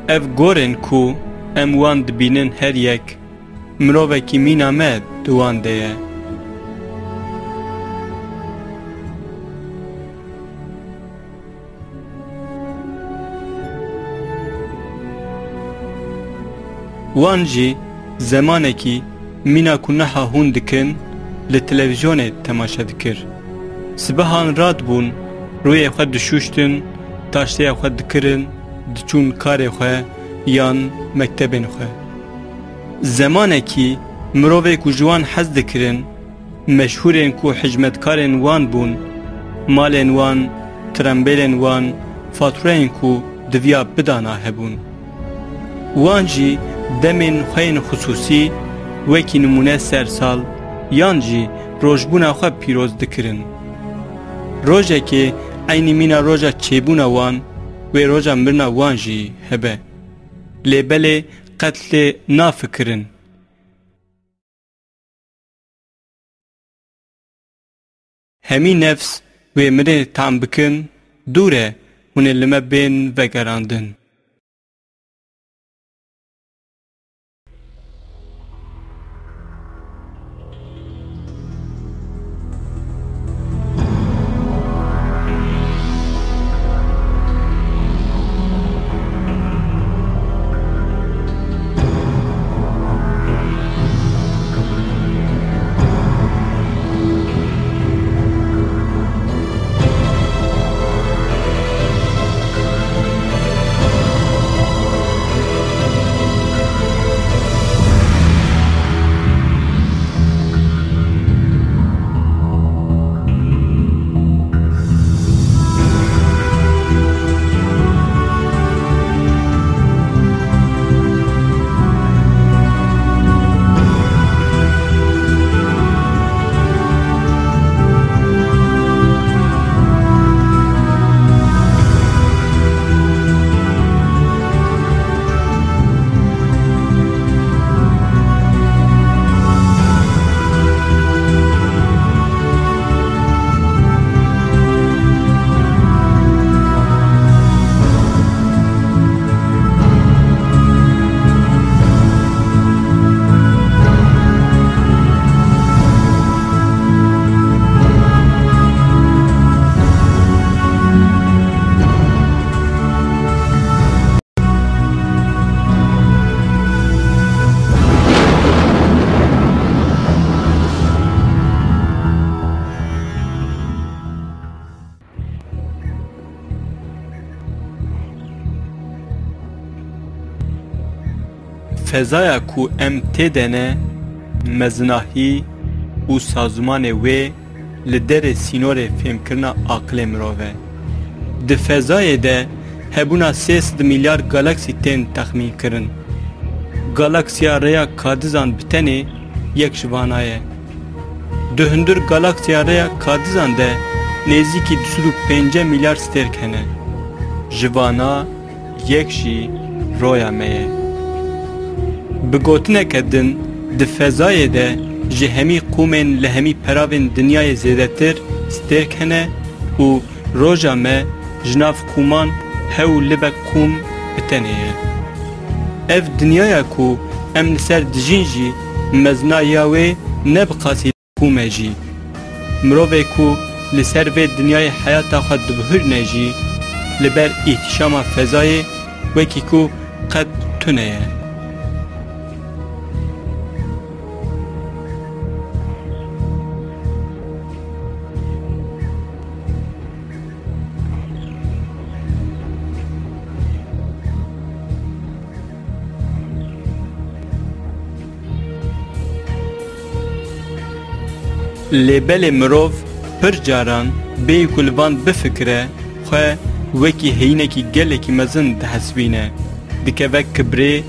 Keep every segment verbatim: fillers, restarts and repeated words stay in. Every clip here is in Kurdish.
Ev gorên ku em wan dibînin her yek, mirovekî mîna me di wan de ye. Wan jî zemanekî mîna ku niha hûn dikin, li televîzyonê temaşe dikir. Sibehan radibûn, rûyê xwe dişûştin, taşteya xwe dikirin, diçûn karê xwe yan mektebên xwe. Zemanekî mirovê ku ji wan hez dikirin, meşhûrên ku hijmetkarên wan bûn, malên wan, trembêlên wan, fatureyên ku diviya bidana hebûn. Wan jî demên xwe yên xisûsî, wekî nimûne sersal, yan jî rojbûna xwe pîroz dikirin. Rojekê eynî mîna roja çêbûna wan, wê roja mirina wan jî hebe. Lê belê qet lê nafikirin. Hemî nefs wê mirinê tam bikin, dûr e hûn ê li me bên vegerandin. Fezaya ku em tê de ne, mezinahî û sazûmanê wê li derê sînorê fêmkirina aqilê mirov e. Di fezayê de hebûna sê sed milyar galaksî tên texmînkirin. Galaksiya rêya kadizan bi tenê yek ji vana ye. Di hundir galaksiya rêya kadizan de nêzîkî du sed û pêncî milyar stêrk hene. Ji vana yek jî roya me ye. Bi gotineke din, di fezayê de ji hemî qûmên li hemî peravên dinyayê zêdetir stêrk hene û roja me ji nav qûman hew libek qûm bi tenê ye. Ev dinyaya ku em li ser dijîn jî mezinaya wê ne bi qasî qûm e jî. Mirovê ku li ser vê dinyayê heyata xwe dibihurîne jî, li ber îhtîşama fezayê wekî ku qet tune ye. Lê belê mirov pir caran bêyî ku li van bifikire, xwe wekî heyînekî gelekî mezin dihesibîne, dikeve kibrê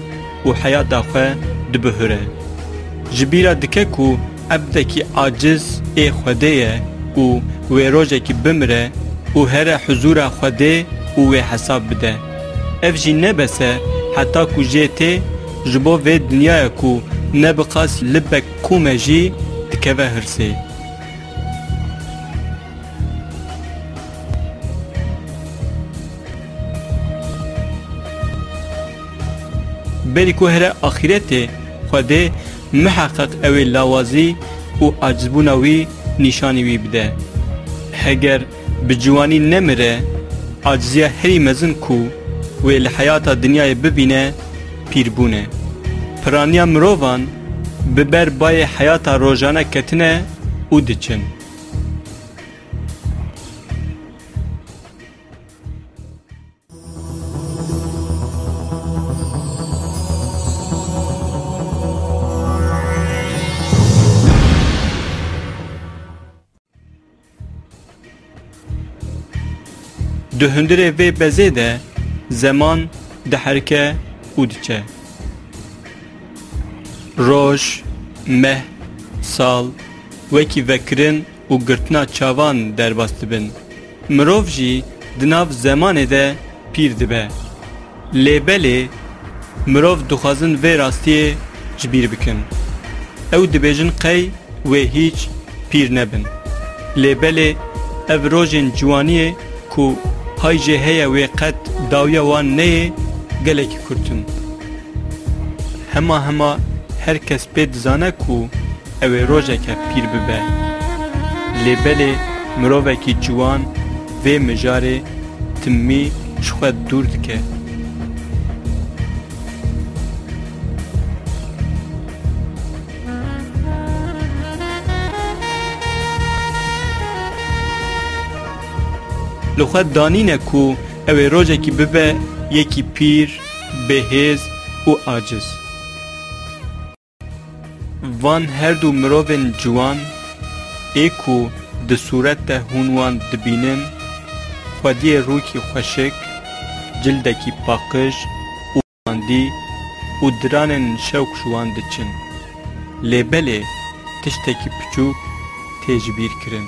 û heyata xwe dibihure. Ji bîra dike ku ebdekî aciz ê Xwedê ye û wê rojekî bimire û here huzûra Xwedê û wê hesab bide. Ev jî ne bes e, heta ku jê tê, ji bo vê dinyaya ku ne bi qas libek qûm e jî dikeve hirsê. Berî ku here axîretê, Xwedê miheqeq ew ê lawazî û acizbûna wî nîşanî wî bide. Heger bi ciwanî nemire, aciziya herî mezin ku wê li heyata dinyayê bibîne, pîrbûn e. Piraniya mirovan bi ber bayê heyata rojane ketine û diçin. Di hundirê vê bezê de zeman diherike û diçe. Roj, meh, sal, wekî vekirin û girtina çavan derbas dibin. Mirov jî di nav zemanê de pîr dibe. Lê belê mirov dixwazin vê rastiyê ji bîr bikin. Ew dibêjin qey wê hîç pîr nebin. Lê belê ev rojên ciwaniyê ku hay jê heye wê qet dawiya wan neyê gelekî kurt in. Hema hema her kes pê dizane ku ew ê rojeke pîr bibe. Lê belê mirovekî ciwan vê mijarê timî ji xwe dûr dike. Li xwe danîne ku ew ê rojekî bibe yekî pîr, bêhêz û aciz. Van her du mirovên ciwan ê ku di sûret de hûn wan dibînin, xwediyê rûkî xweşik, cildekî paqij û mandî û diranên şewq ji wan diçin. Lê belê tiştekî piçûk tê ji bîr kirin.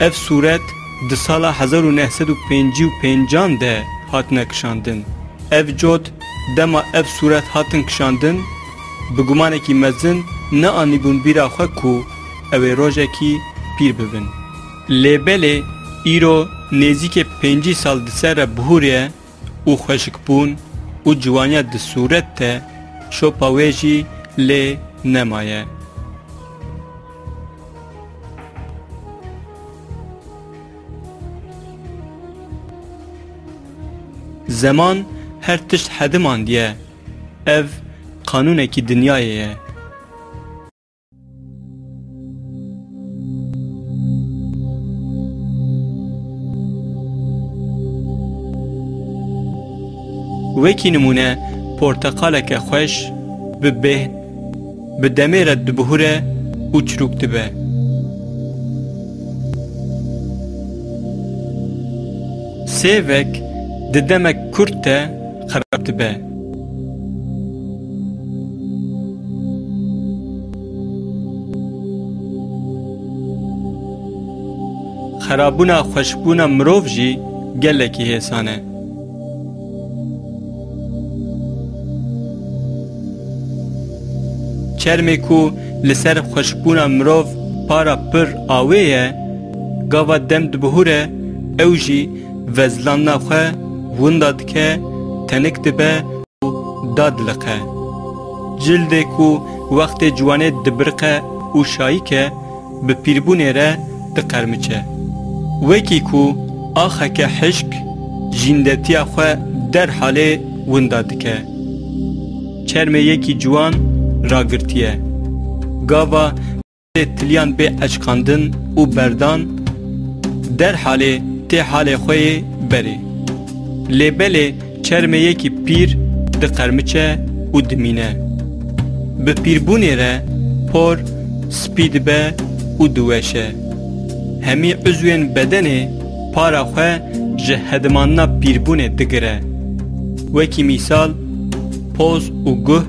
Ev sûret di sala hezar û neh sed û pêncî û pêncan de hatine kişandin. Ev cot dema ev sûret hatin kişandin, bi gumanekî mezin neanîbûn bîra xwe ku ew ê rojekî pîr bibin. Lê belê îro nêzîkê pêncî sal di ser re bihûrê ye û xweşikbûn û ciwaniya di sûret de şopa wê jî lê nemaye. Zeman her tişt hedimandiye. Ev qanûnekî dinyayê ye. Wekî nimûne, porteqaleke xweş bi bêhn, bi demê re dibihûre û çirûk dibe. Sêvek di demek kurt de xerab dibe. Xerabûna xweşikbûna mirov jî gelekî hêsan e. Çermê ku li ser xweşikbûna mirov para pir awê ye, gava dem dibihûre, ew jî vezlandina xwe winda dike, tenik dibe û dadiliqe. Cildê ku wextê ciwanê dibiriqe û şayîk e, bi pîrbûnê re diqermiçe. Wekî ku axeke hişk jîndetiya xwe derhalê winda dike. Çermê yekî ciwan ragirtiye. Gava tê tiliyan bê eşqandin û berdan, derhalê tê halê xwe yê berê. Lê belê çermê yekî pîr diqermiçe û dimîne. Bi pîrbûnê re por spî dibe û diweşe. Hemî uzwên bedenê para xwe ji hedimandina pîrbûnê digire. Wekî mîsal, poz û guh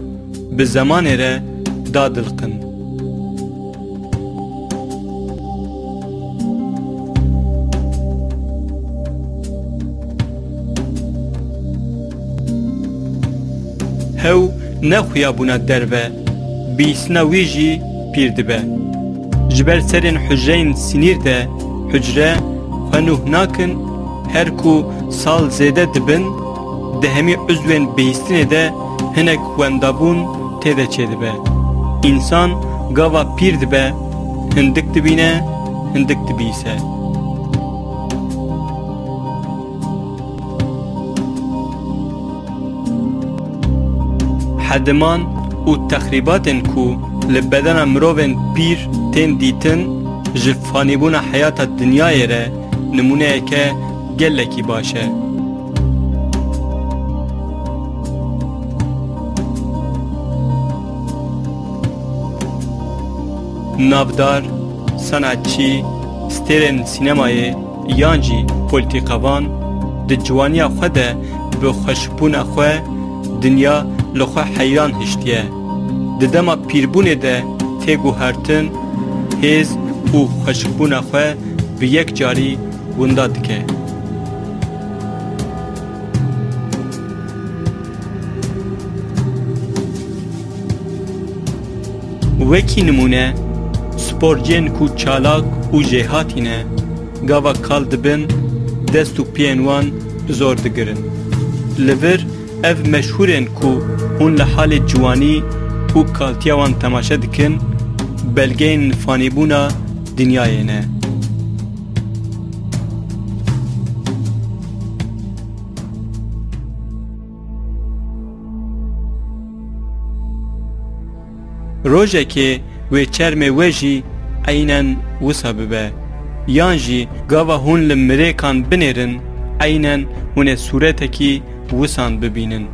bi zemanê re dadiliqin. Hew ne xuya bûna derve, bihîstina wî jî pîr dibe. Ji ber serên hucreyên sinîr de hucre xwe nûh nakin, her ku sal zêde dibin, di hemî uzwên bihîstinê de Hinek wendabûn tê de çêdibe. Însan gava pîr dibe, hindik dibîne, hindik dibîse. Hediman û texrîbatên ku li bedena mirovên pîr tên dîtin, ji fanîbûna heyata dinyayê re nimûneyeke gelekî baş e. Navdar, sanatçî, stêrên sînemayê yan jî polîtîkavan di ciwaniya xwe de bi xweşikbûna xwe dinya li xwe heyran hiştiye. Di dema pîrbûnê de tê guhertin, hêz û xweşikbûna xwe bi yek carî winda dike. Wekî nimûne, sporciyên ku çalak û jêhatî ne, gava kal dibin, dest û piyên wan bi zor digirin. Li vir ev meşhûrên ku hûn li halê ciwanî û kaltiya wan temaşe dikin, belgeyên fanîbûna dinyayê ne. Rojekê wê çermê we jî eynen wisa bibe. Yan jî gava hûn li mirêkan binêrin, eynen hûn ê sûretekî wisan bibînin.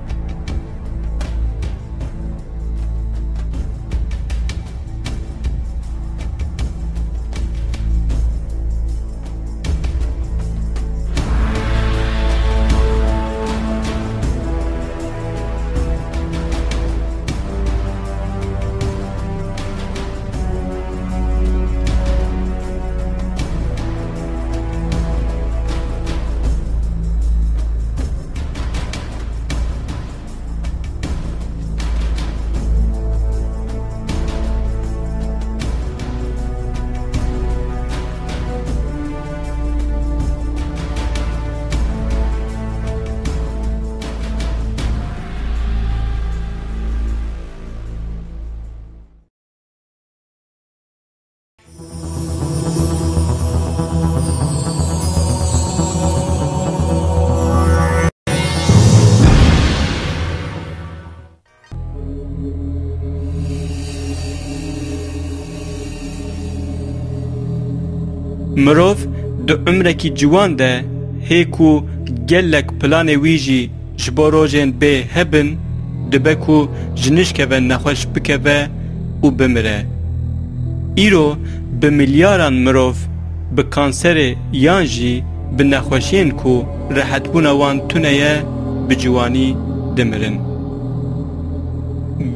Mirov di umrekî ciwan de hê ku gelek planê wî jî ji bo rojên bê hebin, dibe ku ji nişkeve nexweş bikeve û bimire. Îro bi milyaran mirov bi kanserê yan jî bi nexweşiyên ku rehetbûna wan tune ye, bi ciwanî dimirin.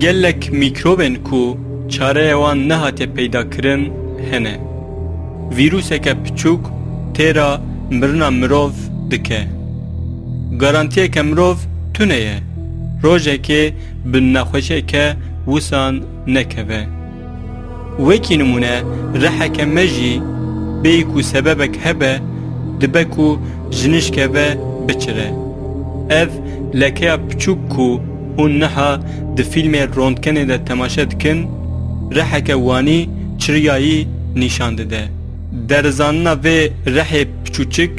Gelek mîkrobên ku çareya wan nehatiye peydakirin hene. Vîruseke piçûk têra mirina mirov dike. Garantiyeke mirov tune ye. Rojekê bi nexweşiyeke wisan nekeve. Wekî nimûne, riheke me jî bêyî ku sebebek hebe, dibe ku ji nişkeve biçire. Ev lekeya piçûk ku hûn niha di fîlmê rondkenê de temaşe dikin, riheke wanî çiriyayî nîşan dide. Derizanina vê rihê piçûçik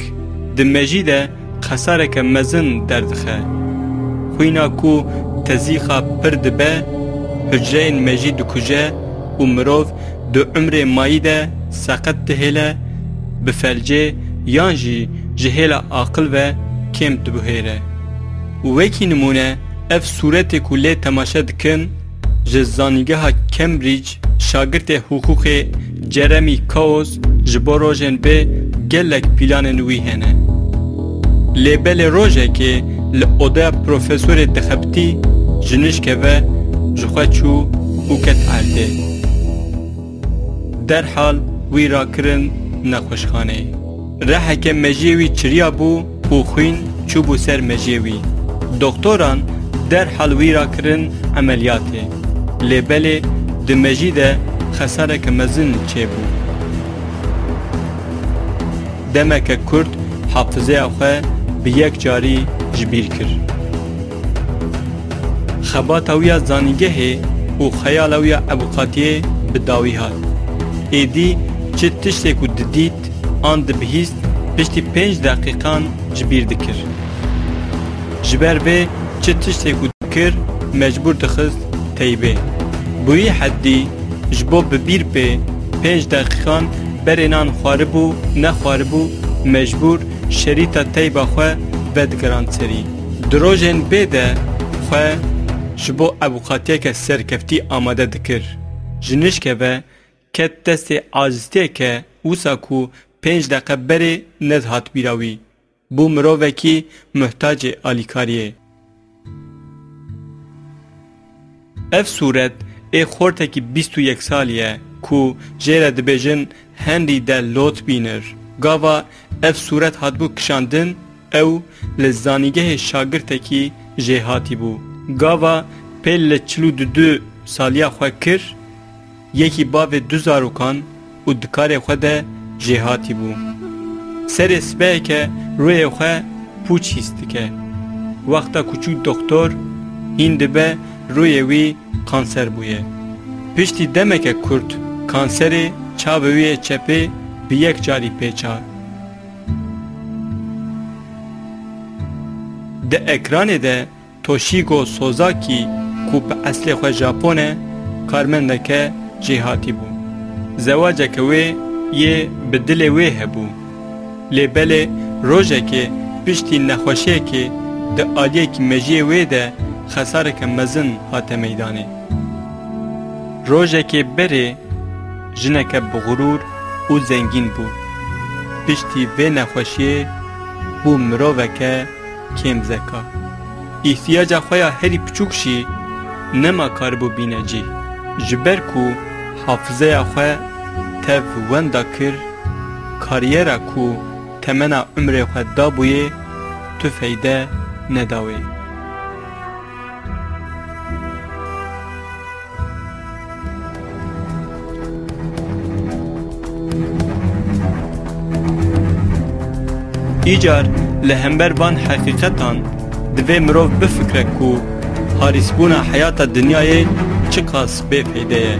di mejî de xesareke mezin derdixe. Xwîna ku tezîxa pir dibe, hucreyên mejî dikuje û mirov di umrê mayî de seqet dihêle, bi felcê yan jî ji hêla aqil ve kêm dibihêre. Wekî nimûne, ev sûretê ku lê temaşe dikin, ji Zanîngeha Cambridge şagirtê hiqûqê Jeremy Chaos ji bo rojên bê gelek pîlanên wî hene. Lê belê rojekê li odeya profesorê dixebitî, ji nişkeve ji xwe çû û ket erdê. Derhal wî rakirin nexweşxaneyê. Reheke mejiyê wî çiriya bû û xwîn çûbû ser mejiyê wî. Doktoran derhal wî rakirin emeliyatê. Lê belê di mejî de xesareke mezin çêbû. Demeke kurt hafizeya xwe bi yek carî ji bîr kir. Xebata wî ya zanîngehê û xeyala wî ya evûqatiyê bi dawî hat. Êdî çi tiştê ku didît an dibihîst, piştî pênc deqîqan ji bîr dikir. Ji ber vê çi tiştê ku dikir, mecbûr dixist teybê. Bi wî heddî ji bo bi bîr bê pênc deqîqan berê nan xwaribû, nexwaribû, mecbûr şerîta teyba xwe vedigerand serî. Di rojên bê de xwe ji bo evûqatiyeke serkeftî amade dikir. Ji nişke ve ket destê aciztiyeke wisa ku pênc deqe berê nedihat bîra wî. Bû mirovekî muhtacê alîkariyê. Ev sûret ê xortekî bîst û yek salî ye ku jê re dibêjin Henry de Lotbiner. Gava ev sûret hatibû kişandin, ew li zanîngehê şagirtekî jêhatî bû. Gava pê li çil û du du saliya xwe kir, yekî bavê du zarokan û di karê xwe de jêhatî bû. Serê sibeheke rûyê xwe pûç hîs dike. Wexta ku çû doxtor, hîn dibe rûyê wî kanser bûye. Piştî demeke kurt kanserê çavê wî yê çepê bi yek carî pêça. Di ekranê de Toshiko Sozaki ku bi eslê xwe Japon e, karmendeke jêhatî bû. Zewaceke wê yê bi dilê wê hebû. Lê belê rojekê piştî nexweşiyekê di aliyekî mejiyê wê de xesareke mezin hate meydanê. Rojekê berê jineke bi xurûr û zengîn bû. Piştî vê nexweşiyê bû miroveke kêm zeka. Îhtiyaca xwe ya herî piçûk jî nema karibû bîne cî. Ji ber ku hafizeya xwe tev wenda kir, kariyera ku temena umrê xwe dabûyê, tu feyde neda wê. Îcar li hember van heqîqetan divê mirov bifikre ku harîsbûna heyata dinyayê çiqas bêfeyde ye.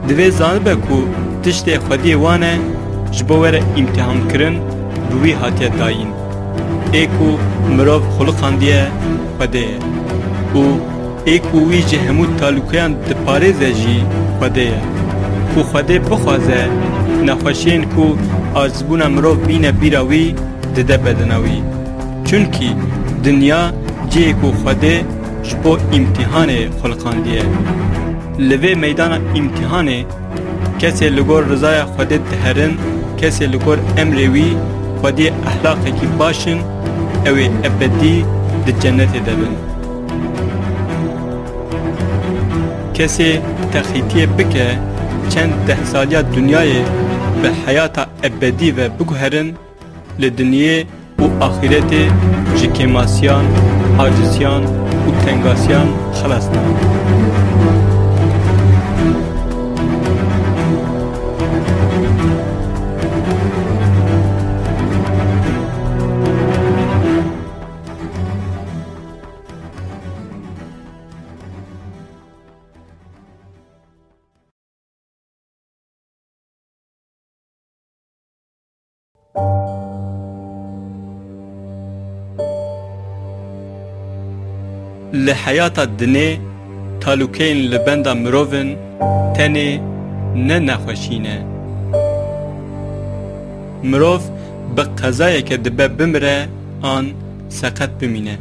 Divê zanibe ku tiştê xwediyê wan e, ji bo were îmtîhankirin, bi wî hatiye dayîn. Ê ku mirov xuliqandiye, Xwedê ye. Û ê ku wî ji hemû talûkeyan diparêze jî Xwedê ye. Ku Xwedê bixwaze, nexweşiyên ku acizbûna mirov bîne bîra wî, dide bedena wî. Çunkî dinya cihê ku Xwedê ji bo îmtîhanê xuliqandiye. Li vê meydana îmtîhanê, kesê li gor rizaya Xwedê diherin, kesê li gor emrê wî, Xwediyê ehlaqekî baş in, ew ê ebedî di cenetê de bin. Kesê texîtiyê bike, çend dehsaliya dinyayê bi heyata ebedî ve biguherin, li dinyê û axîretê ji kêmasiyan, aciziyan û tengasiyan xilas dibe. Li heyata dinê talûkeyên li benda mirovin tenê ne nexweşî ne. Mirov bi qezayeke dibe bimire an seqet bimîne.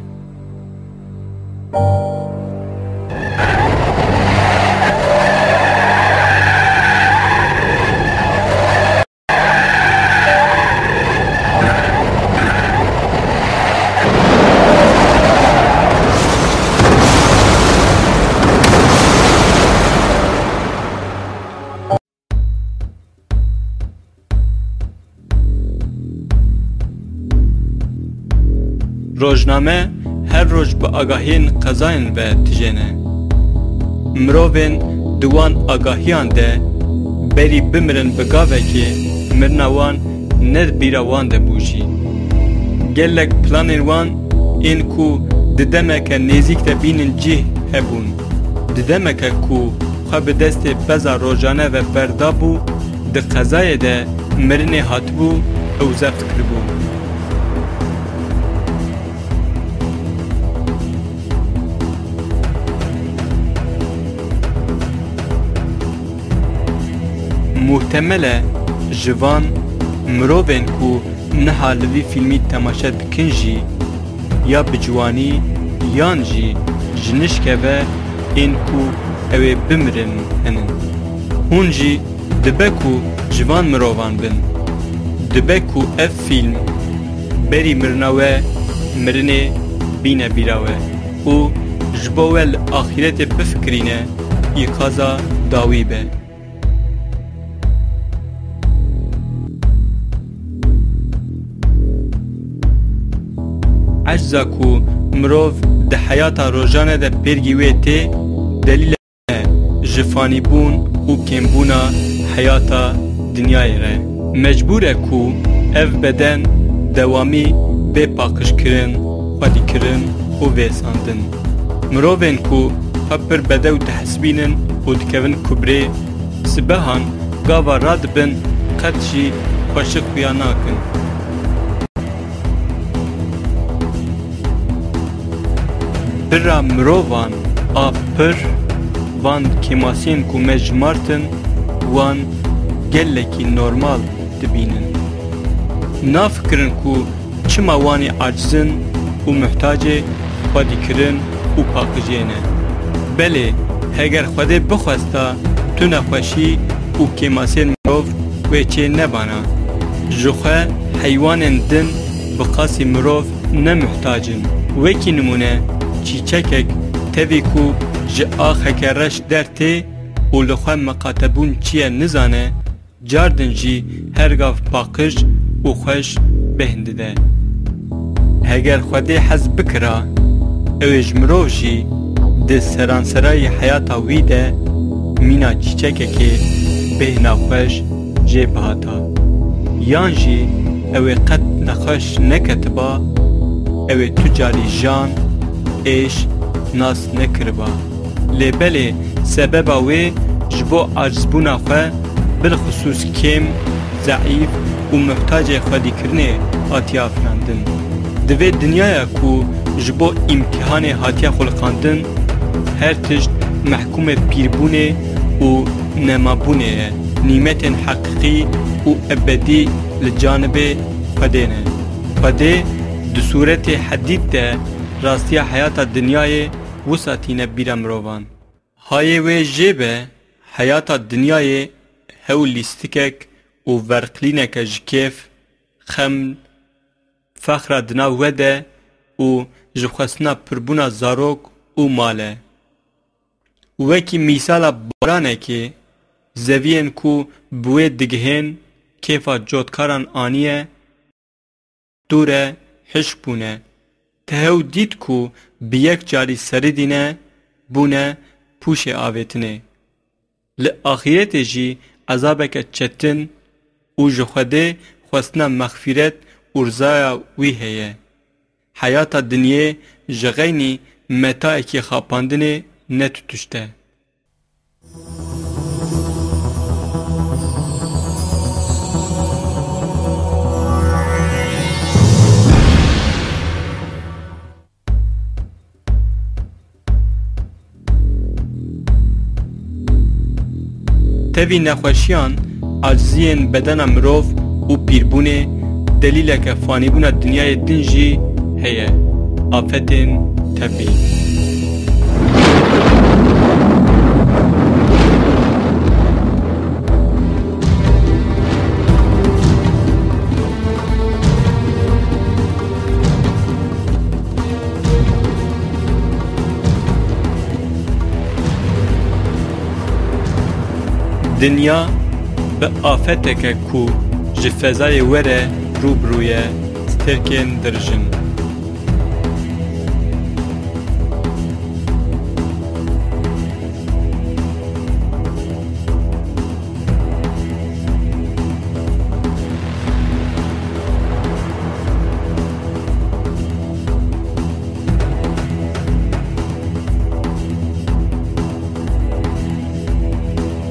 Rojname her roj bi agahiyên qezayên ve tijêne. Mirovên di wan agahiyan de berî bimirin bi gavekê, mirina wan ne di bîra wan de bû jî. Gelek planên wan ên ku di demeke nêzîk de bînin cih, hebûn. Di demeke ku xwe bi destê peza rojane ve berdabû, di qezayê de mirinê hatibû ew zext kiribû. Muhtemel e ji van mirovên ku niha li vî fîlmî temaşe dikin jî ya bi ciwanî yan jî ji nişke ve ên ku ew ê bimirin henin. Hûn jî dibe ku ji van mirovan bin. Dibe ku ev fîlm berî mirina we mirinê bîne bîra we û ji bo we li axîretê bifikirîne îqaza dawî be. Ecza ku mirov di heyata rojane de pêrgî wê tê, delîl e ji fanîbûn û kêmbûna heyata dinyayê re. Mecbûr e ku ev beden dewamî bê paqijkirin, xwedîkirin û vêsandin. Mirovên ku xwe pir bedew dihesibînin û dikevin kubrê, sibehan gava radibin, qet jî xweşik xuya nakin. Bira mirovan a pir, van kêmasiyên ku me jimartin, wan gelekî normal dibînin. Nafikirin ku çima wanî acizin û muhtacê xwedîkirin û paqijiyê ne. Belê, heger Xwedê bixwesta, tu nexweşî û kêmasên mirov wê çê nebana. Ji xwe heywanên din bi qasî mirov ne muhtac in. Wekî nimûne, çîçekek tevî ku ji axeke reş dertê û li xwe miqatebûn çi ye nizane, cardin jî her gav paqij û xweş bêhn dide. Heger Xwedê hez bikira, ew ê ji mirov jî di seranserayî heyata wî de mîna çîçekekê bêhna xweş jê bihata. Yan jî ew ê qet nexweş neketiba, ew ê tu carî jan, êş, nas nekiriba. Lê belê sebeba wê ji bo acizbûna xwe, bilxisûs kêm, zeîf û muhtacê xwedîkirinê hatiye afirandin. Di vê dinyaya ku ji bo îmtîhanê hatiye xuliqandin, her tişt mehkûmê pîrbûnê û nemabûnê ye. Nîmetên heqîqî û ebedî li canibê Xwedê ne. Xwedê di sûretê hedîd de rastiya heyata dinyayê wisa tîne bîra mirovan. Hayê wê jê be, heyata dinyayê hew lîstikek û verqlîneke ji kêf, xem, fexra di nav we de û ji xwestina pirbûna zarok û mal e. Wekî mîsala baranekê, zeviyên ku bi wê digihên kêfa cotkaran aniye, dû re hişk bûne. Te hew dît ku bi yek carî seridîne, bûne pûşê avêtinê. Li axîretê jî ezabeke çetin û ji Xwedê xwestina mexfîret û rizaya wî heye. Heyata dinyê ji xeynî metaekî xapandinê ne tu tişt e. Tevî nexweşiyan, aciziyên bedena mirov û pîrbûnê delîleke fanîbûna dinyayê din jî heye, afetên tebî. Dinya bi afeteke ku ji fezayê were rû bi rû ye, stêrkên dirijin.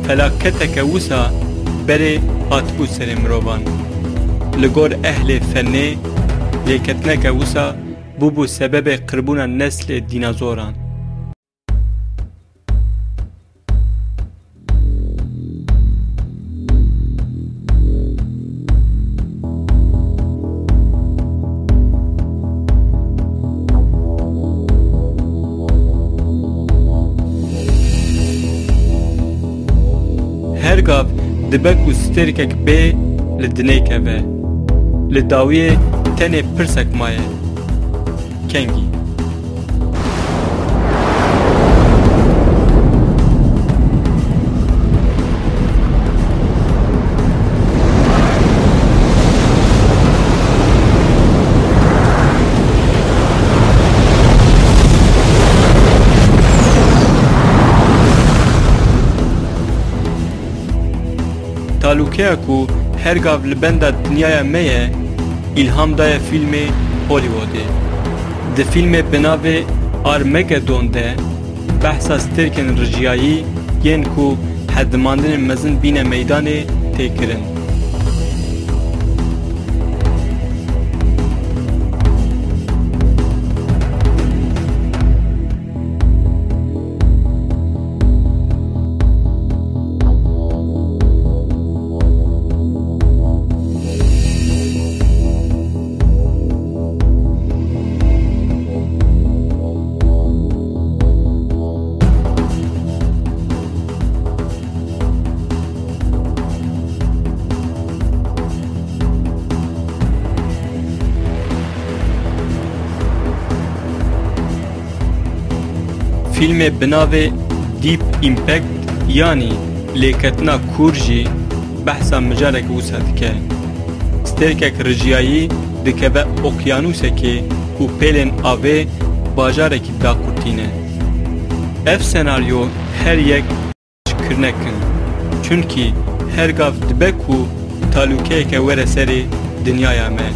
felaketeke wisa berê hatibû serê mirovan. Li gor ehlê fenê, lêketineke wisa bûbû sebebê qirbûna neslê dînazoran. Her gav dibe ku stêrkek bê li dinê keve. Li dawiyê tenê pirsek maye. Kengî? Talûkeya ku her gav li benda dinyaya me ye, îlham daye fîlmê Hollywoodê. Di fîlmê bi navê Armageddon de behsa stêrkên rijiyayî yên ku hedimandinên mezin bîne meydanê tê kirin. Fîlmê bi navê Deep Impact, yanî Lêketina Kûr jî behsa mijareke wisa dike. Stêrkek rijiyayî dikeve okyanûsekê û pêlên avê bajarekî daqurtîne. Ev senaryo her yek kirine kin. Çunkî her gav dibe ku talûkeyeke were serê dinyaya me.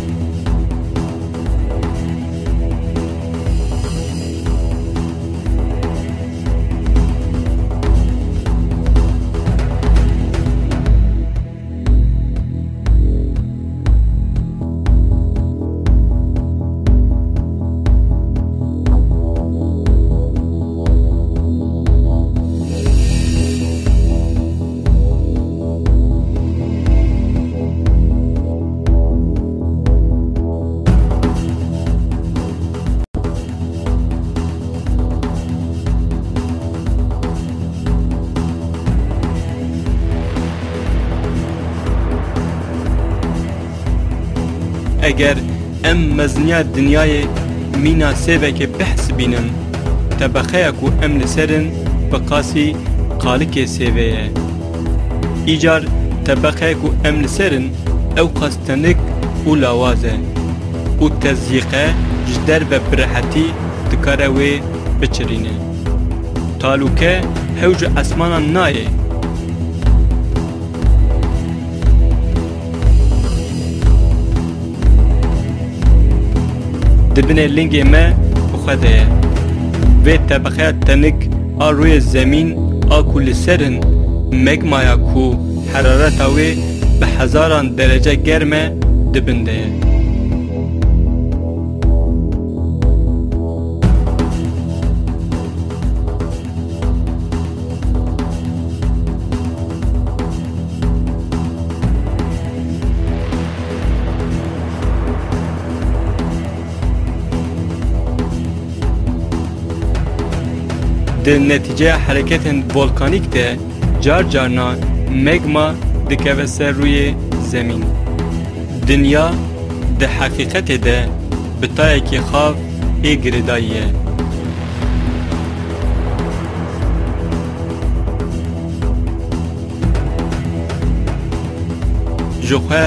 Eger em meziniya dinyayê mîna sêvekê bihesibînin, tebeqeya ku em li ser in bi qasî qalikê sêvê ye. Îcar tebeqeya ku em li ser in ewqas tenik û lawaz e û tezyîqe ji derve bi rehetî dikare wê biçirîne. Talûke hew ji esmanan nayê. Di binê lingê me bi xwe de ye. Vê tebeqeya tenik a rûyê zemîn a ku li ser in, megmaya ku herareta wê bi hezaran derece germ e, di bin de ye. Di netîceya hereketên volkanîk de car carna megma dikeve ser rûyê zemîn. Dinya di heqîqetê de bi tayekî xav ê girêdayî ye. Ji xwe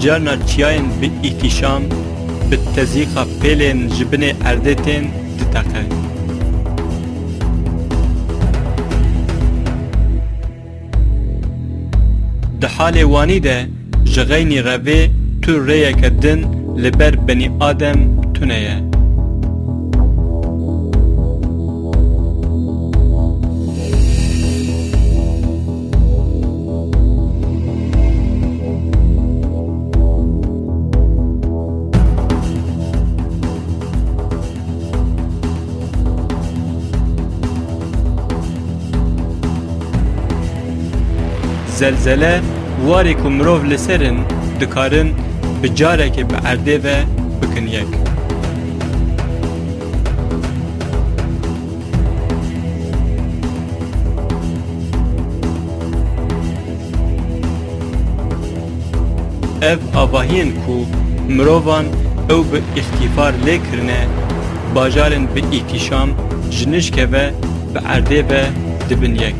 carna çiyayên bi îhtîşam, bi tezîqa pêlên ji binê erdê tên diteqe. Di halê wanî de ji xeynî revê tu rêyeke din li ber benî Adem tune ye. Zelzele warê ku mirov li ser in, dikarin bi carekê bi erdê ve bikin yek. Ev avahiyên ku mirovan ew bi îxtîfar lê kirine, bajarên bi îhtîşam ji nişke ve bi erdê ve dibin yek.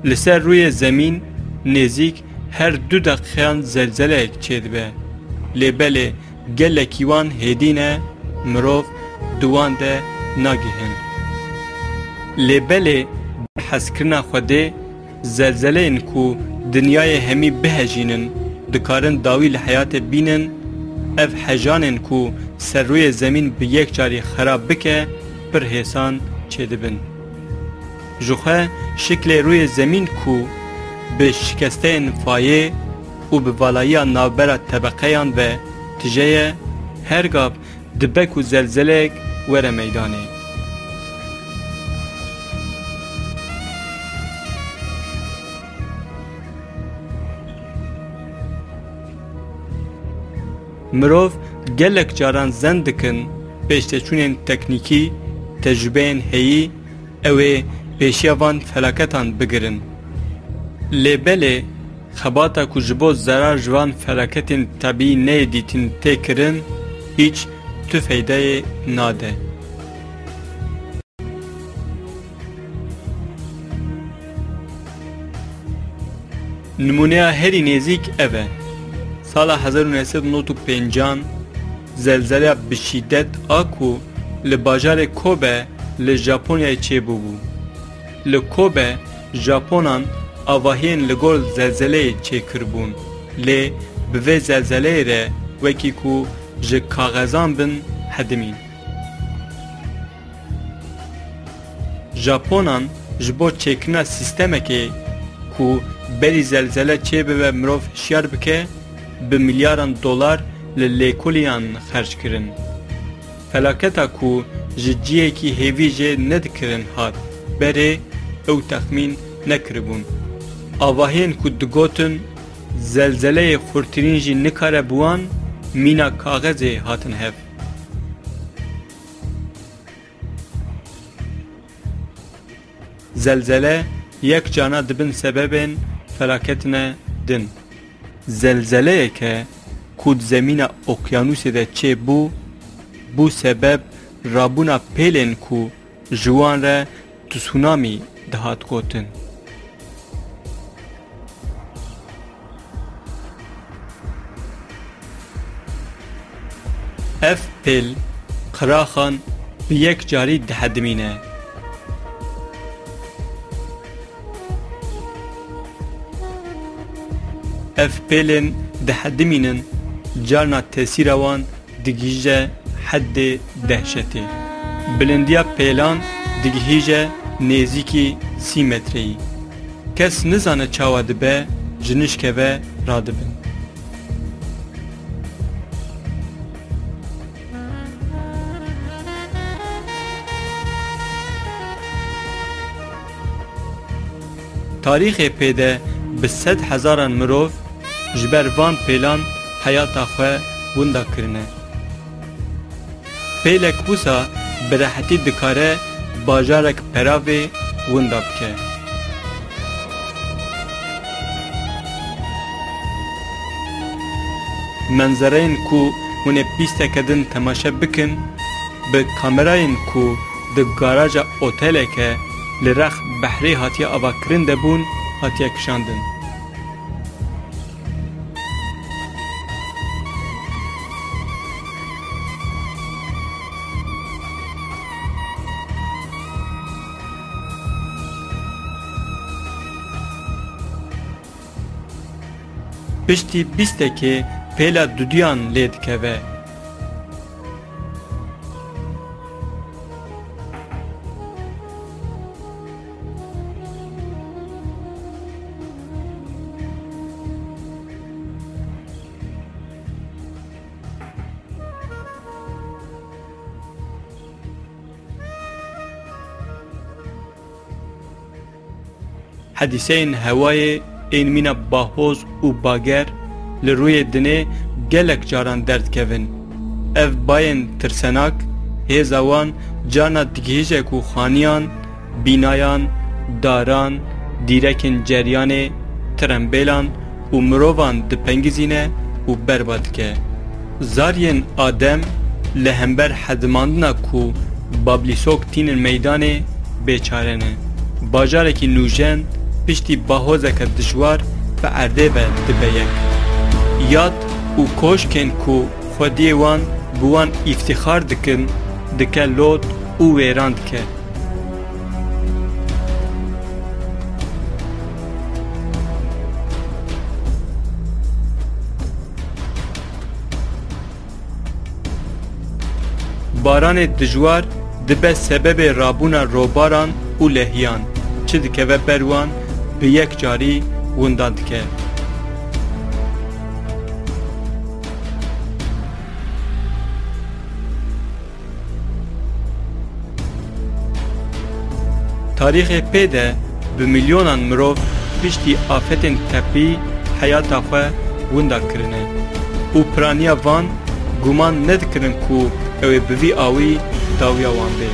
Li ser rûyê zemîn nêzîk her du deqîqeyan zelzeleyek çêdibe. Lê belê gelekî wan hêdî ne, mirov di wan de nagihin. Lê belê hezkirina Xwedê, zelzeleyên ku dinyayê hemî bihejînin, dikarin dawî li heyatê bînin, ev hejanên ku ser rûyê zemîn bi yek carî xerab bike, pir hêsan çêdibin. Jixwe şiklê rûyê zemîn ku bi şikesteyên fayê û bi valayiya navbera tebeqeyan ve tije ye, her gav dibe ku zelzeleyek were meydanê. Mirov gelek caran zen dikin, pêşteçûnên teknîkî, tecrûbeyên heyî, ew ê pêşiya van felaketan bigirin. Lê belê, xebata ku ji bo zerar ji van felaketên tebîî neyê dîtin tê kirin, hîç tu feydeyê nade. Nimûneya herî nêzîk ev e. Sala hezar û neh sed û nod û pêncan zelzeleya bi şîdet a ku li bajarê Kobe li Japonyayê çêbûbû. Li Kobe, Japonan avahiyên li gor zelzeleyê çêkiribûn, lê bi vê zelzeleyê re wekî ku ji kaxezan bin hedimîn. Japonan ji bo çêkirina sîstemekê ku berî zelzele çêbibe mirov hişyar bike, bi milyaran dolar li lêkolînan xerc kirin. Felaketa ku ji cihekî hêvî jê nedikirin hat berê, ew texmîn nekiribûn. Avahiyên ku digotin, zelzeleyê xurtirîn jî nikare bi wan, mîna kaxezê hatin hev. Zelzele yek cana dibin sebebên felaketine din. Zelzeleyeke ku di zemîna okyanûsê de çêbû, bû sebeb rabûna pêlên ku ji wan re tsunamî dihat gotin. Ev pêl qiraxan bi yek carî dihedimîne. Ev pêlên dihedimînin, carna tesîra wan digihîje heddê dehşetê. Bilindiya pêlan digihîje nêzîkî sî metreyî. Kes nizane çawa dibe, ji nişke ve radibin. Tarîxê pê de bi sed hezaran mirov ji ber van pêlan heyata xwe winda kirine. Pêlek wisa bi rehetî dikare bajarek peravê winda bike. Menzereyên ku hûn ê pîsteke din temaşe bikin, bi kamerayên ku di garaja oteleke li rex behrê hatiye avakirin de bûn, hatiye kişandin. Piştî bîstekê pêla duduyan lê dikeve. Hedîseyên hewayê ên mîna bahoz û bager li rûyê dinê gelek caran derdikevin. Ev bayên tirsenak, hêza wan carna digihîje ku xaniyan, bînayan, daran, dîrekên ceryanê, tirembêlan û mirovan dipengizîne û berbat dike. Zariyên Adem li hember hedimandina ku bablîsok tînin meydanê bêçare ne. Bajarekî nûjen piştî bahozeke dijwar bi erdê ve dibe yek. Yad û koşkên ku xwediyê wan bi wan îftîxar dikin, dike lot û wêran dike. Baranê dijwar dibe sebebê rabûna robaran û lehiyan, çi dikeve ber wan bi yek carî windan dike. Tarîxê pê de bi milyonan mirov piştî afetên tepî heyata xwe winda kirine û piraniya van guman nedikirin ku ew ê bi vî awî dawiya wan bê.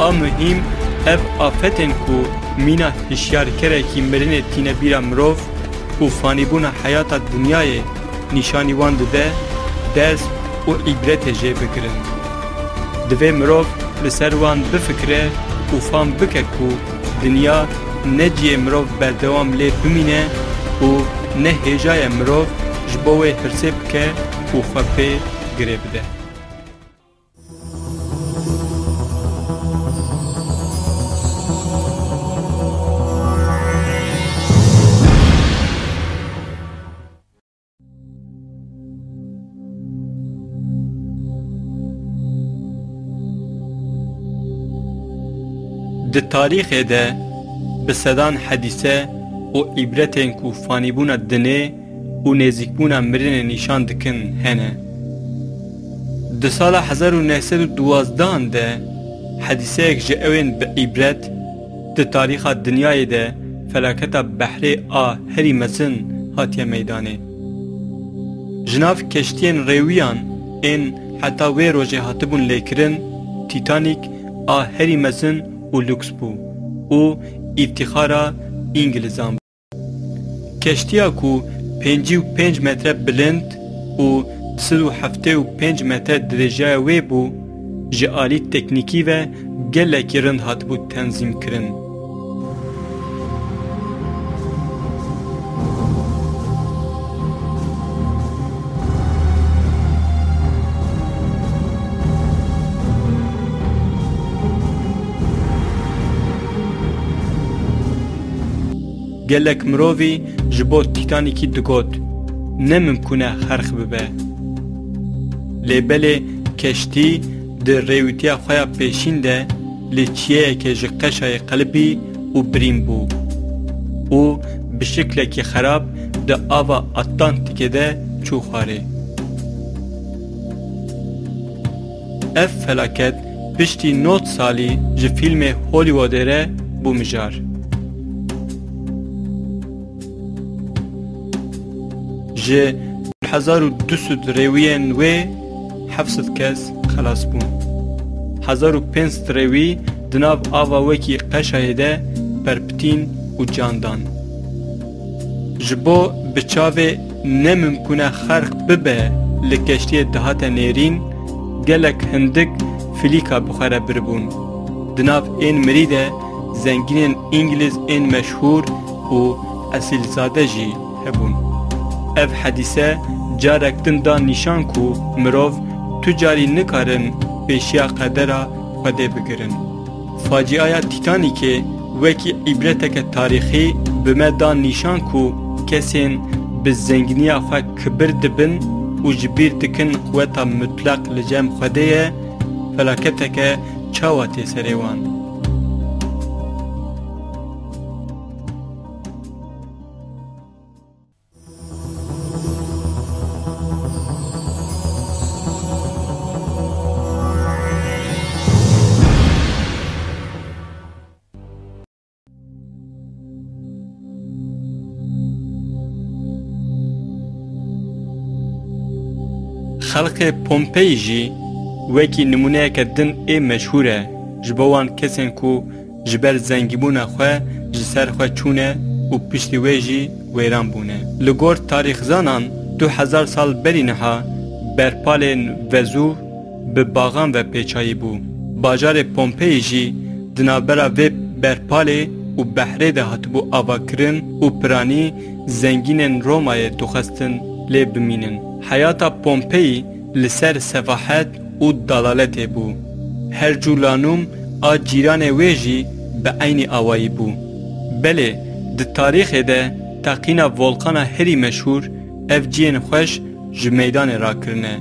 A muhîm, ev afetên ku mîna hişyarkerekî mirinê tîne bîra mirov û fanîbûna heyata dinyayê nîşanî wan dide, ders û îbretê jê bigirin. Divê mirov li ser wan bifikire û fam bike ku dinya ne cihê mirov berdewam lê bimîne û ne hêja ye mirov ji bo wê hirsê bike û xwe pê girê bide. Di tarîxê de bi sedan hedîse û îbretên ku fanîbûna dinê û nêzîkbûna mirinê nîşan dikin hene. Di sala hezar û neh sed û duwazdehan de hedîseyek ji ewên bi îbret di tarîxa dinyayê de felaketa behrê a herî mezin hatiye meydanê. Ji nav keştiyên rêwiyan ên heta wê rojê hatibûn lêkirin, Titanic a herî mezin û lûks bû û îftîxara Îngilizan bû. Keştiya ku pêncî û pênc metre bilind û du sed û heftê û pênc metre dirêjaya wê bû, ji alî teknîkî ve gelekî rind hatibû tenzîmkirin. Gelek mirovî ji bo Tîtanîkî digot, ne mimkûn e xerq bibe. Lê belê keştî di rêwîtiya xwe ya pêşîn de li çiyeyekê ji qeşayê qelibî û birîn bû û bi şiklekî xerab di ava Atlantîkê de çû xwarê. Ev felaket piştî nod salî ji fîlmê Hollywoodê re bû mijar. Ji hezar û du sed rêwiyên wê heft sed kes xelas bûn. Hezar û pênc sed rêwî di nav ava wekî qeşayê de perpitîn û can dan. Ji bo bi çavê ne mimkûn e xerq bibe li keştiyê dihate nêrîn, gelek hindik filîka bi xwe re biribûn. Di nav ên mirî de zengînên Îngilîz ên meşhûr û esîlzade jî hebûn. Ev hedîse carek din da nîşan ku mirov tu carî nikarin pêşiya qedera Xwedê bigirin. Faciaya Tîtanîkê wekî îbreteke tarîxî bi me da nîşan ku kesên bi zenginiya xwe kibir dibin û ji bîr dikin quweta mutleq li cem Xwedê ye, felaketeke çawa tê serê wan? Xelkê Pompeyî jî wekî nimûneyeke din ê meşhûr e ji bo wan kesên ku ji ber zengîbûna xwe ji ser xwe çûne û piştî wê jî wêran bûne. Li gor tarîxzanan du hezar sal berî niha berpalên Vezûv bi baxan ve pêçayî bû. Bajarê Pompeyî jî di navbera vê berpalê û behrê de hatibû avakirin û piranî zengînên Romayê dixwestin lê bimînin. Heyata Pompeyî li ser sefahet û dalaletê bû. Herculanum a cîranê wê jî bi eynî awayî bû. Belê, di tarîxê de teqîna volkana herî meşhûr ev cihên xweş ji meydanê rakirine.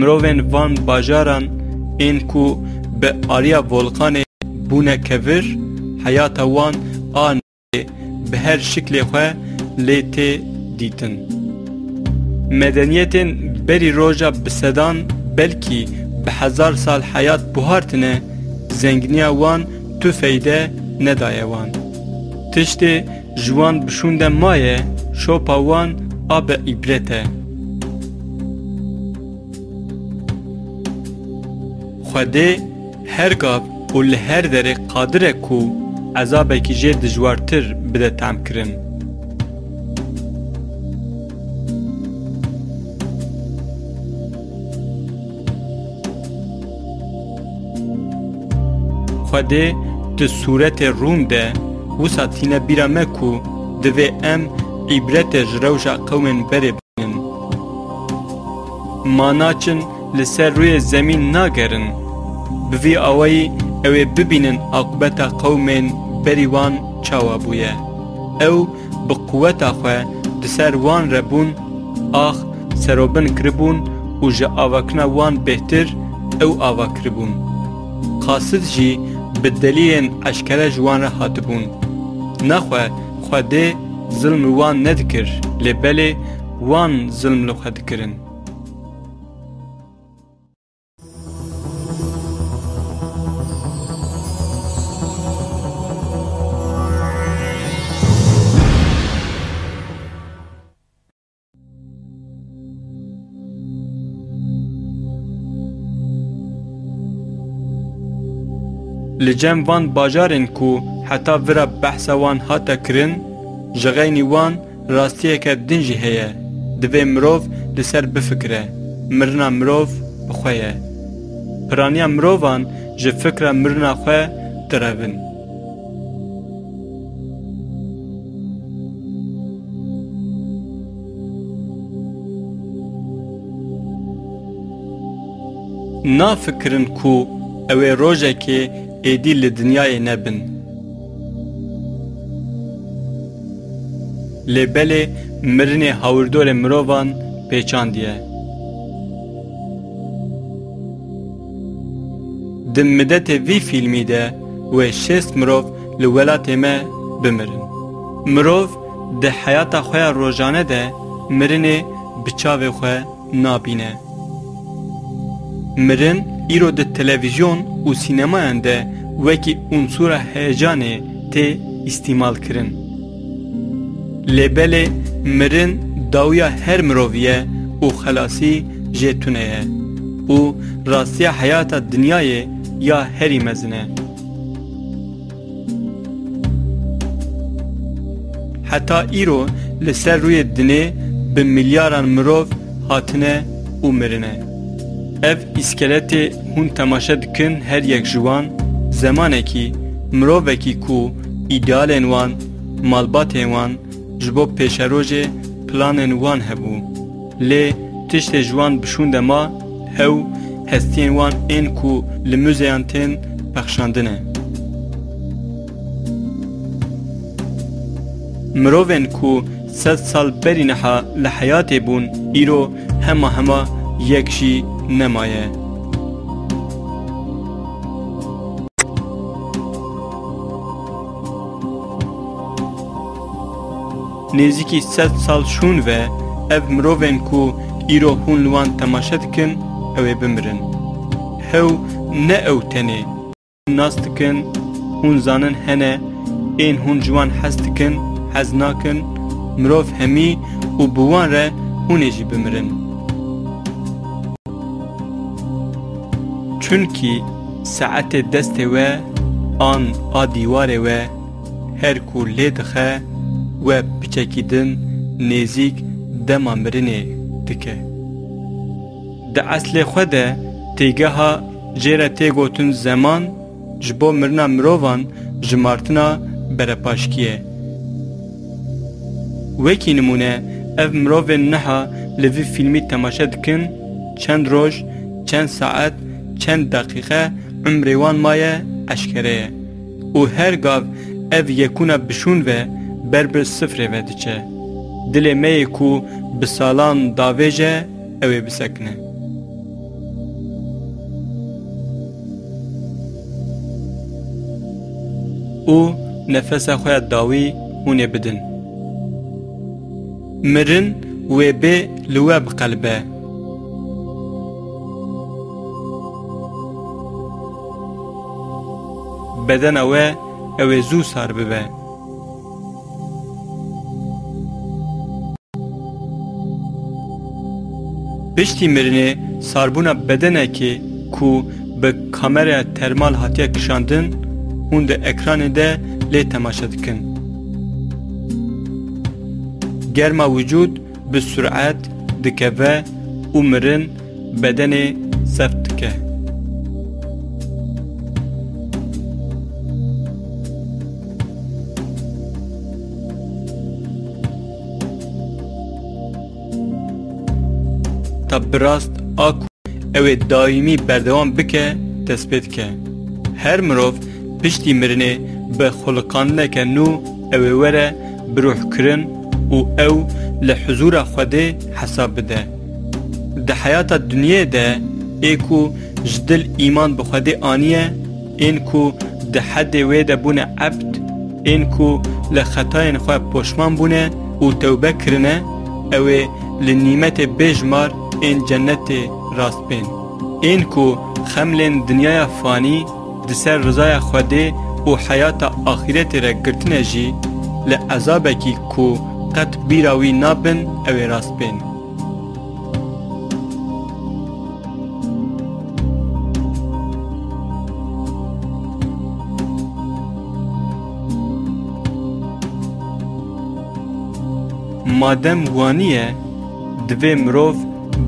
Mirovên van bajaran ên ku bi ariya volkanê bûne kevir, heyata wan a bi her şiklê xwe lê tê dîtin. Medeniyetên berî roja bi sedan, belkî bi hezar sal heyat buhartine, zenginiya wan tu feyde nedaye wan. Tiştê ji wan bi şûnde maye, şopa wan a bi îbret e. Xwedê her gav û li her derê qadir e ku ezabekî jê dijwartir bide tehmkirin. Xwedê di sûretê Rûm de wisa tîne bîra me ku divê em îbretê ji rewşa qewmên berê bînin. Ma naçin li ser rûyê zemîn nagerin, bi vî awayî ew ê bibînin aqibeta qewmên berî wan çawa bûye. Ew bi quweta xwe di ser wan re bûn, ax serobin kiribûn û ji avakirina wan bêhtir ew ava kiribûn. Qasid jî bi delîlên eşkere ji wan re hatibûn. Nexwe Xwedê zilm li wan nedikir, lê belê wan zilm li xwe dikirin. Li cem van bajarên ku heta vira behsa wan hate kirin, ji xeynî wan rastiyeke din jî heye, divê mirov li ser bifikire, mirina mirov bi xwe ye. Piraniya mirovan ji fikra mirina xwe direvin. Nafikirin ku ew ê rojekê êdî li dinyayê nebin. Lê belê mirinê hawirdorê mirovan pêçandiye. Di midetê vî fîlmî de wê şêst mirov li welatê me bimirin. Mirov di heyata xwe ya rojane de mirinê bi çavê xwe nabîne. Mirin îro di televîzyon û sînemayan de wekî unsûra heyecanê tê îstîmalkirin. Lê belê mirin dawiya her mirovî ye û xelasî jê tune ye û rastiya heyata dinyayê ya herî mezin e. Heta îro li ser rûyê dinê bi milyaran mirov hatine û mirine. Ev îskeletê hûn temaşe dikin, her yek ji wan zemanekî mirovekî ku îdealên wan, malbatên wan, ji bo pêşerojê planên wan hebû. Lê tiştê ji wan bi şûn de ma, hew hestiyên wan ên ku li muzeyan tên pexşandine. Mirovên ku sed sal berî niha li heyatê bûn, îro hema hema yek jî nemaye. Nêzîkî sed sal şûn ve ev mirovên ku îro hûn li wan temaşe dikin, ew ê bimirin. Hew ne ew tenê. Nas dikin, hûn zanin hene ên hûn ji wan hez dikin, hez nakin, mirov hemî û bi wan re hûn ê jî bimirin. Çunkî saetê destê we an a dîwarê we her ku lê dixe, we piçekî din nêzîk dema mirinê dike. Di eslê xwe de têgeha jê re tê gotin zeman, ji bo mirina mirovan jimartina berepaşkî ye. Wekî nimûne, ev mirovên niha li vî fîlmî temaşe dikin, çend roj, çend saet, çend deqîqe umrê wan maye eşkere ye. Û her gav ev yekûna bişûn ve ber bi sifrê ve diçe. Dilê me yê ku bi salan davêje, ew ê bisekine. Û nefesa xwe ya dawî hûn ê bidin. Mirin wê bê li we biqelbe. Bedena we ew ê zû sar bibe. Piştî mirinê sarbûna bedenekê ku bi kameraya termal hatiye kişandin, hûn di ekranê de lê temaşe dikin. Germa wicûd bi suret dikeve û mirin bedenê zeft dike. Ta bi rast a ku ew ê daîmî berdewam bike, dest pê dike. Her mirov piştî mirinê bi xuliqandineke nû ew ê were birûhkirin û ew li huzûra Xwedê hesab bide. Di heyata dinyê de ê ku ji dil îman bi Xwedê aniye, ên ku di hedê wê de bûne ebd, ên ku li xetayên xwe poşman bûne û tewbe kirine, ew ê li nîmetê bêjmar ên cennetê rast bên. Ên ku xemlên dinyaya fanî di ser rizaya Xwedê û heyata axîretê re girtine jî, li ezabekî ku qet bîra wî nabin, ew ê rast bên. Madem wanî ye, divê mirov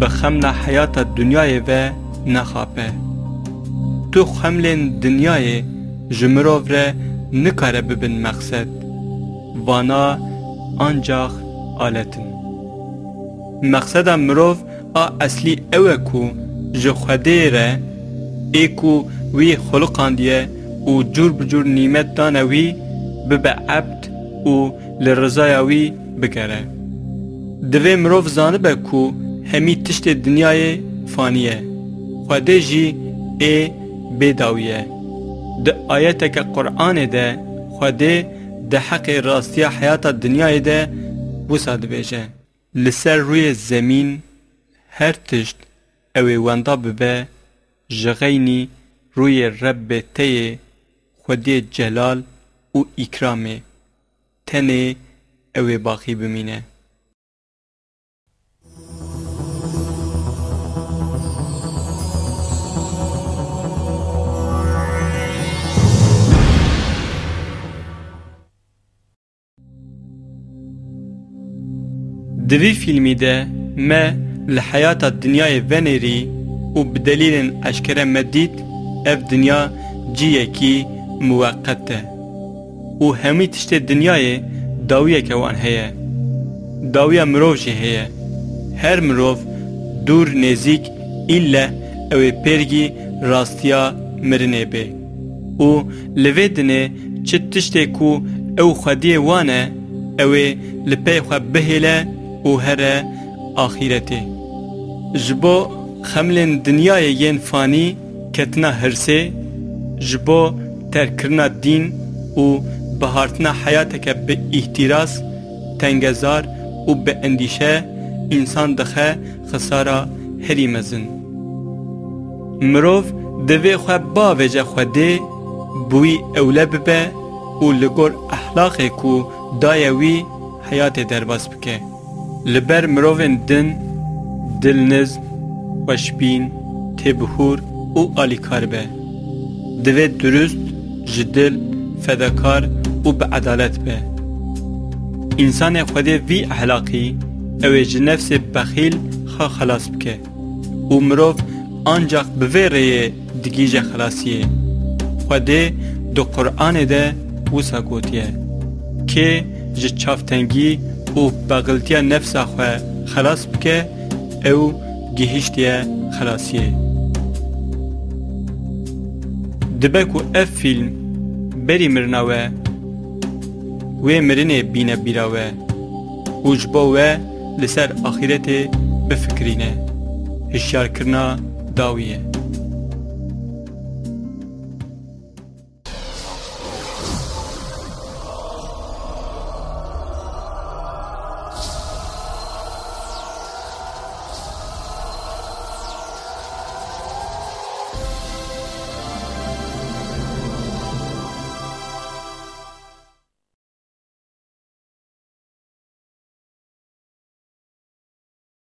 bi xemla heyata dinyayê ve nexape. Tu xemlên dinyayê ji mirov re nikare bibin mexsed. Vana ancax alet in. Mexseda mirov a eslî ew e ku ji Xwedê re, ê ku wî xuliqandiye û cûr bi cûr nîmet dane wî, bibe ebd û li rizaya wî bigere. Divê mirov zanibe ku hemî tiştê dinyayê fanî ye, Xwedê jî ê bêdawî ye. Di ayeteke Quranê de Xwedê di heqê rastiya heyata dinyayê de wisa dibêje: Li ser rûyê zemîn her tişt ew ê wenda bibe ji xeynî rûyê Rebbê te yê, Xwediyê celal û îkramê, tenê ew ê baqî bimîne. Di vî fîlmî de me li heyata dinyayê venêrî û bi delîlên eşkere me dît ev dinya cihekî muweqet e û hemî tiştê dinyayê dawiyeke wan heye. Dawiya mirov jî heye. Her mirov dûr nêzîk îlle ew ê pêrgî rastiya mirinê bê. Û li vê dinê çi tiştê ku ew xwediyê wan e, ew ê li pey xwe bihêle û here axîretê. Ji bo xemlên dinyayê yên fanî ketina hirsê, ji bo terkkirina dîn û bihartina heyateke bi îhtîras, tengezar û bi endîşe însan dixe xisara herî mezin. Mirov divê xwe bavêje Xwedê, bi wî ewle bibe û li gor ehlaqê ku daye wî heyatê derbas bike. Li ber mirovên din, dilnizm, xweşbîn, têbihûr û alîkar be. Divê durust, ji dil, fedakar û bi edalet be. Însanê Xwedê vî ehlaqî, ew ê ji nefsê bexîl xwe xelas bike. Û mirov ancaq bi vê rêyê digihîje xelasiyê. Xwedê di Quranê de wisa gotiye, kê ji çavtengî û bexiltiya nefsa xwe xelas bike, ew gihîştiye xelasiyê. Dibe ku ev fîlm berî mirina we, wê mirinê bîne bîra we û ji bo we li ser axîretê bifikirîne. Hişyarkirina dawiyê.